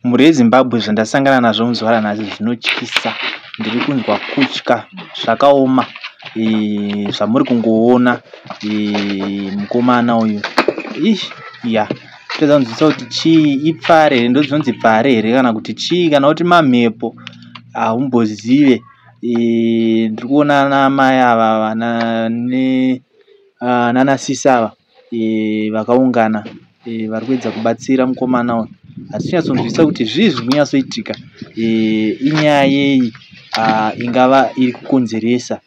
Mhuri yeZimbabwe zvandasangana nazvo muzuva ranhasi zvinotyisa. Ndiri kunzwa kutya zvakaoma zvamuri kungoona mukomana uyu ya kutadza kunzwisisa kuti chii ipfare here ndodzinonzi pfare here kana kuti chii kana kuti mamhepo haumbozive. Ndiri kuona ana amai ava nana sisi ava vakaungana vari kuedza kubatsira mukomana uyu. Hatisi kunyatsonzwisisa kuti zvii zviri kunyatsoitika, inyaya yei ingava iri kukonzeresa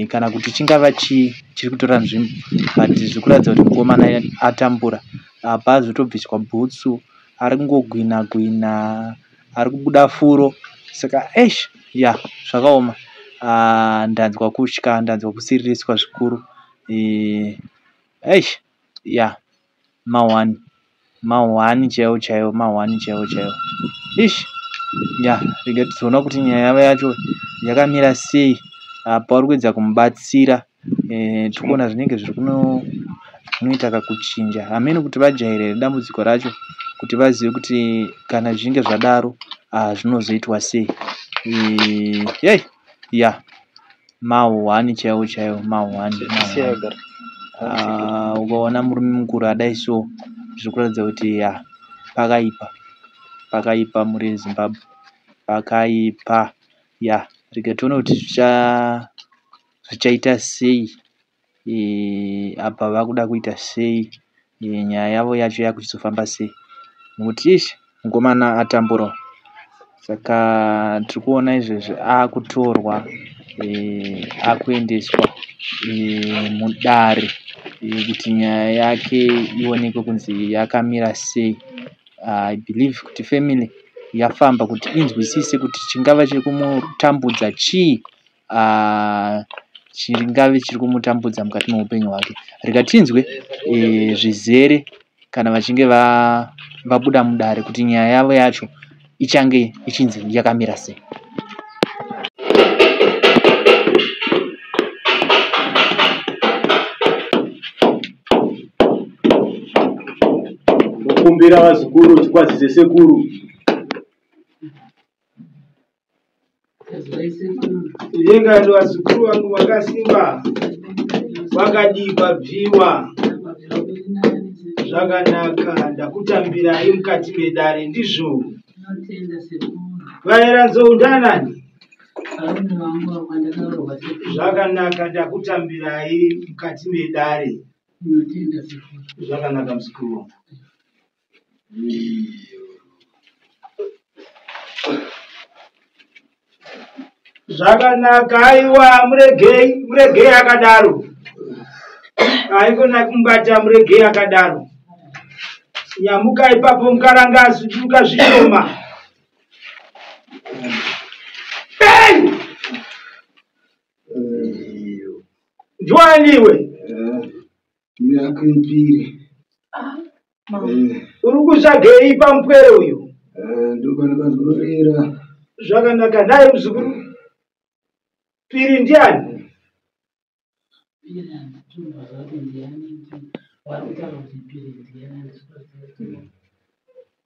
kana kuti chingava chii chiri kutora nzvimbo but zviri kuratidza kuti mukomana atambura. Apa azotobviswa bhutsu ari kungogwina gwina ari kubuda furo saka eish ya zvakaoma. Ndanzwa kutya ndanzwa kusiririswa zvikuru. Eish ya ma1 ma1 chaiwo chaiwo ma1 chaiwo chaiwo ish ya rega tizoona kuti nyaya yavo yacho yakamira sei. Apa vari kuedza kumubatsira tiri kuona zvinenge zviri kunoita kakuchinja hameno kuti vajaira here dambudziko racho kuti vazive kuti kana zvichinge zvadaro zvinozoitwa sei. Yei ya ma1 chaiwo chaiwo ma1. Ukaona murume mukuru adai so zviri kuratidza kuti ya pakaipa pakaipa mhuri yeZimbabwe pakaipa ya rega tione kuti zvichaita sei apa vakuda kuita sei nyaya yavo yacho yakuchizofamba sei nokuti ish mukomana atambura saka tiri kuona izvezvi akutorwa akuendeswa mudare kuti nyaya yake ionekwe kunzi yakamira sei. I believe kuti family yafamba kuti inzwisise kuti chingava chiri kumutambudza chii chingave chiri kumutambudza mukati meupenyu hwake. Rega tinzwe zvizere kana vachinge vabuda mudare kuti nyaya yavo yacho ichange ichinzi yakamira sei. Tokumbira vazukuru tikwazise sekuru. Ndengani vazukuru vangu vakasimba, vakadii kwabviwa zvakanaka. Ndakutambirai mukati medare ndizvo. Vaera nzou ndanani? Zvakanaka, ndakutambirai mukati medare. Zvakanaka muzukuru wangu. Zvakanaka, aiwa muregei, muregei akadaro. Haikona kumubata, muregei akadaro. Nyamuka ipapo mukaranga asuduka zvishoma. Hey! Ndiwaniwe. Ndakupiri. Uri kutsvagei pamupwere uyu? Ndopanakazorera. Zvakanaka, nhai muzukuru. Piri ndiani?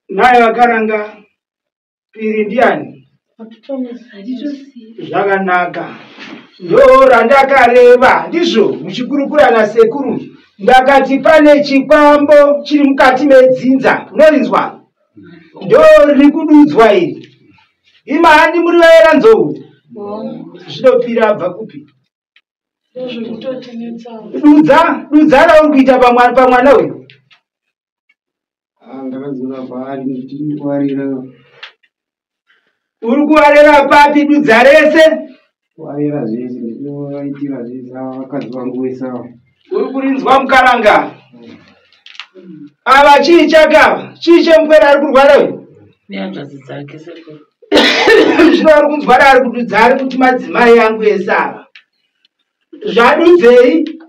Nhai vakaranga. Piri ndiani? Zvakanaka. Ndo randakareva ndizvo muchikurukura nasekuru. Ndakati pane chikwambo chiri mukati medzinza. Unorinzwa? Ndo riri kududzwa iri. Ima handi muri vaera nzou. Zvinopira abva kupi? Dudza, dudza rauri kuita pamwana uyu. Ndakadzoka paari ndichikuvarira. Uri kuvarera papi dudza rese? Kuvarera zvese ndichinovaitira zvese ava vakadzi vangu vese ava. Uri kurinzwa mukaranga? Ava chii chake ava? Chii chemupwere ari kurwara uyu? Nehanzvadzi dzake sekuru. Zvino ari kunzwa ari kududza ari kuti madzimai angu ese ava. Zvadudzei?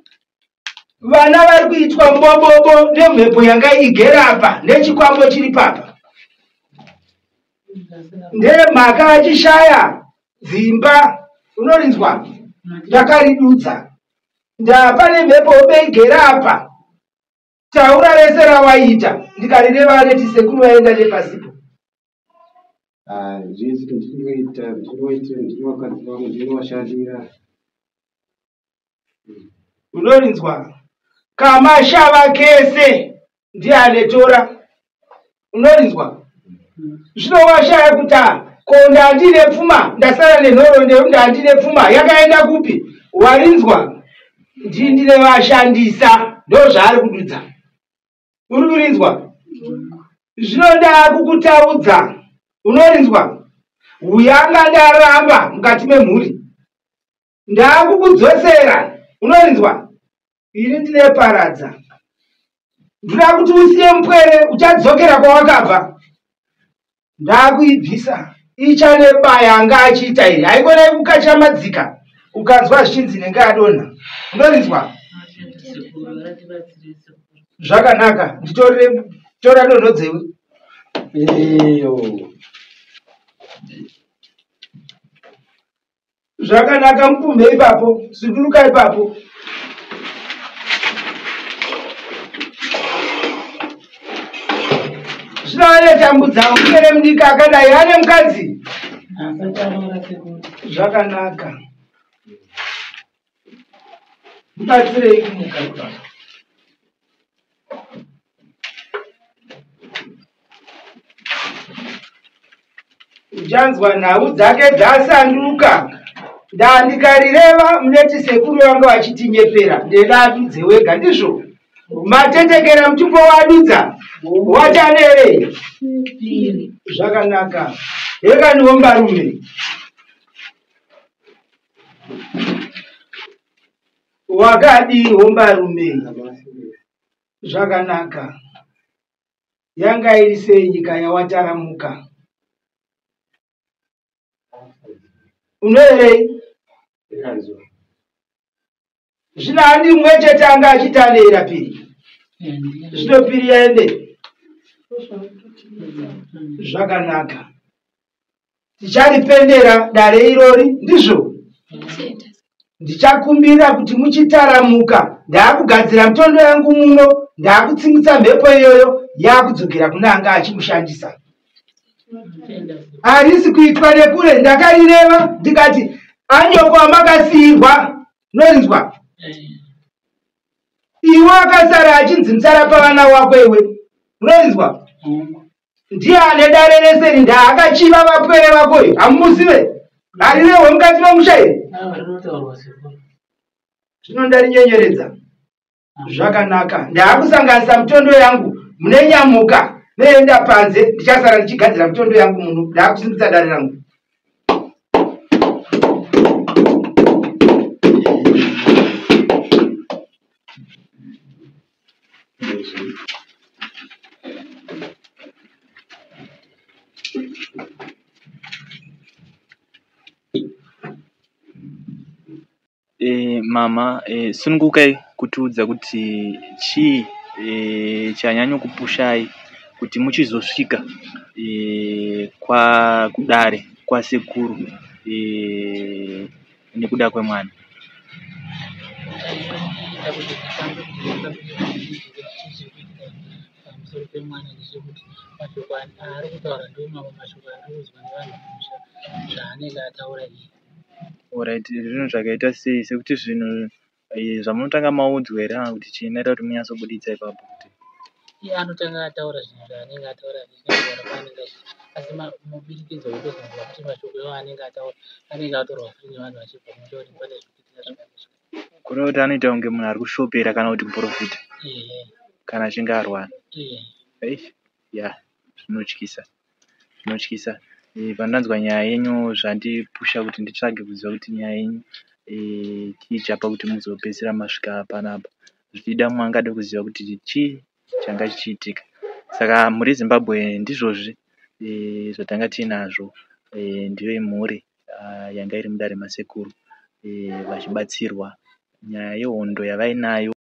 Vana vari kuitwa mubobobo nemhepo yanga igere apa nechikwambo chiri papa. Ndemhaka achishaya dzimba. Unorinzwa? Ndakaridudza. Ndapa nemhepo hobe igere apa. Taura rese rawaita ndikarireva neti sekuru vaenda nepasipo. Ah, zvese ndinoita ndinoita ndine vakadzi vangu ndinovashandira. Unorinzwa kamashava kese ndiye anetora. Unorinzwa zvino washaya kuti ah, ko ndandine pfuma ndasara nenhoroondo yekuti ndandine pfuma yakaenda kupi? Warinzwa ndindine vashandisa ndozvaari kududza. Uri kurinzwa zvino ndakukutaudza. Unorinzwa uyanga ndaramba mukati memhuri ndakukudzosera. Unorinzwa ini ndine paradza ndoda kuti usiye mupwere uchadzokera kwawakabva. Ndakuibvisa ichanebaya anga achiita iri haikona yekukachamadzika ukanzwa zvichinzi nenge adonha. Unorinzwa zvakanaka nditorere tora donho dzewe. Iyo. Zvakanaka mupumhe ipapo suduruka ipapo. Zvino anetambudza mupere mudiki akadai ane mukadzi. Zvakanaka. Mubatsirei kumuka ipapo. Uchanzwa nhau dzake dzasanduka. Ndandikarireva muneti sekuru vanga vachitinyepera ndeda adudze wega ndizvo. Matetekera mutupo wadudza watanere zvakanaka. Hekani hombarume. Wakadii hombarume? Zvakanaka. Yanga iri sei nyika yawataramuka? Unoerei? Zvino handi mumwe chete anga achiti anoera piri. Zvino piri yaende. Zvakanaka. Ticharipendera dare irori ndizvo. Ndichakumbira kuti muchitaramuka ndaakugadzira mitondo yangu muno ndaakutsimutsa mhepo iyoyo yakudzokera kuna anga achimushandisa. Harisi kuitwa nekure ndakarireva ndikati anyoko amakasiirwa norinzwa iwe akasara achinzi musara pavana wako iwe unorinzwa ndiye ane dare rese iri ndaakachiva vapwere vako iyo hamumuzive harirehwe mukati memusha iri zvino ndarinyenyeredza zvakanaka ndaakusanganisa mitondo yangu mune nyamuka neenda panze ndichasara ndichigadzira mitondo yangu muno ndaakusimbisa dare rangu. Mama sunungukai kutiudza kuti chii chanyanyokupushayi kuti muchizosvika kudare kwasekuru nekuda kwemwana. Pamusoro pemwana ndechekuti mashoko aari kutaura ndiwo mamwe mashoko andiri kunzwa nevanhu kumusha zvaanenge ataura iye. Alright, zvinhu zvakaita sei sekuti zvinhu zvamunotanga maudzwa here kana kuti chii inoita kuti munyatsobuditsa ipapo kuti Iye anotanga ataura zvinhu zvaanenge ataura achitaura kwaanenge achiita asi mubirikidzo wekuzonzwa kuti mashoko iwawo anenge ataura anenge atorwa futi nevanhu vachibva kumusha kuti pane zviri kuitika zvakati zvakati. Kureva kuti anoita kunge munhu ari kushopera kana kuti kuprofita kana achinge arwara. Eish, ya zvinotyisa zvinotyisa. Pandanzwa nyaya yenyu zvandipusha kuti nditsvage kuziva kuti nyaya yenyu chii chapa kuti muzopedzisira masvika panapa. Zvichida mumwe angade kuziva kuti chii changa chichiitika. Saka mhuri yeZimbabwe ndizvozvi zvatanga tiinazvo. Ndiyo imhuri yanga iri mudare masekuru vachibatsirwa nyaya yehondo yavainayo.